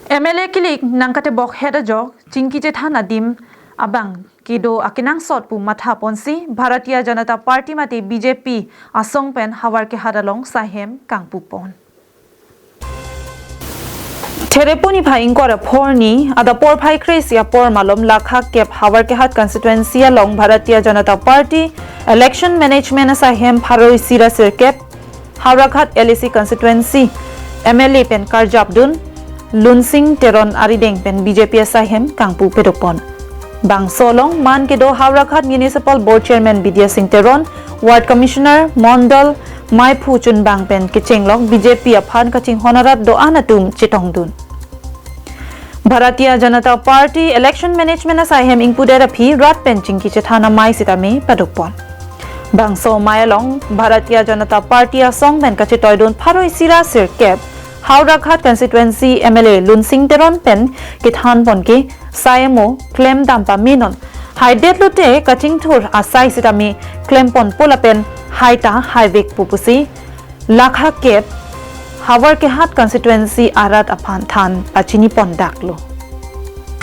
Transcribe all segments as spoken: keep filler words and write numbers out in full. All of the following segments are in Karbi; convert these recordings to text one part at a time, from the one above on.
M L A kilik nangkatebok het ajok chingki chethan adim abang kedo akenangsot pu matha ponsi Bharatiya Janata Party mate B J P asong pen Howraghat along saihem kangpu pon. Therepo niphai ingkoi ra pho arni adap porphai kre-isi apor malom lakha kep Howraghat constituency along Bharatiya Janata Party election management asaihem pharo isi ra sirkep Howraghat L A C constituency M L A pen karjapdun Lunsing Teron arideng pen B J P asaihem kangpu pedok pon. Bangso along man kedo Howraghat Municipal Board Chairman Bidya Singh Teron, Ward Commissioner, Mondol, maiphu chunbang pen kechenglok B J P aphan kachinghon arat do-an atum chetongdun. Bharatiya Janata Party election management asaihem ingpudet aphi rat pen chingki chethan amei sitame padok pon. Bangso amei along Bharatiya Janata Party asong pen kachetoidun pharo isi ra sirkep Howraghat constituency M L A Lunsing Teron pen kethan pon ke sai amo klem dam pamenon. Haidet lote kachingthur asai sitame klem ponpo lapen hai ta haivekpo pusi lakha kep Howraghat constituency arat aphan than pachini pondaklo.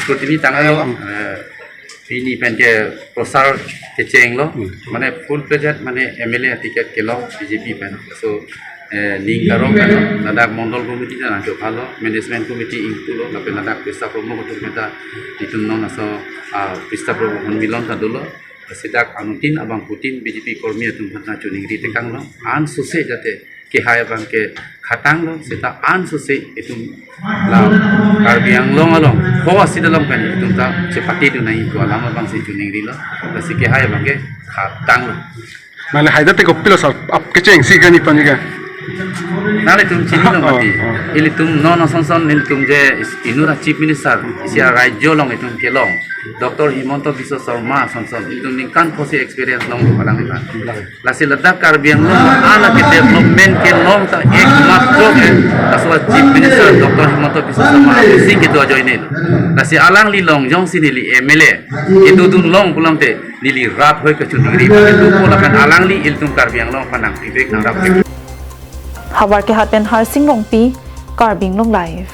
Putini tanglo, eh, pini pen ke prosar kechenglo, mane full fledged mane M L A ticket kelong B J P pen. So, eh, ning karong pen, ladak mondol committee ta nangchophalo, management committee ingpulo, lapen ladak Krista Prabhu atum pen ta itum non aso, ah, Krista Prabhu hon milon ta dolo. Lasi dak anuttin abangphutin B J P kormi atum aphan ta choningri tekanglo. An sose jate kehai abang ke khatanglo, seta an sose itum la Karbi Anglong along ho asit along pen itum ta chepatedun nangji pu alam abangsi choningrilo. Lasi kehai abang ke khatanglo. Mane haidet te kopilo sir, ap kechengsi kani pani ke. Nanglitum chinilo mati. Oh, oh. Ilitum non asonson nelitum je is-, inut a Chief Minister, isi arajyo along itum kelong. Doctor Himanta Biswa Sarma asonson, itum ningkan phosi experience long palang ikan. Lasi ladak Karbi Anglong an adevelopment kelong ta ekmatro ke laso a Chief Minister Doctor Himanta Biswa Sarma sing kedo ajoine lo. Lasi alangli long jongsi neli M L A kedodun long pulote neli rat hoi kachoningri kedo po lapen alangli ilitum Karbi Anglong aphan nangpibek nangrap. Howraghat pen Harsing Rongpi, Karbi Anglong Live.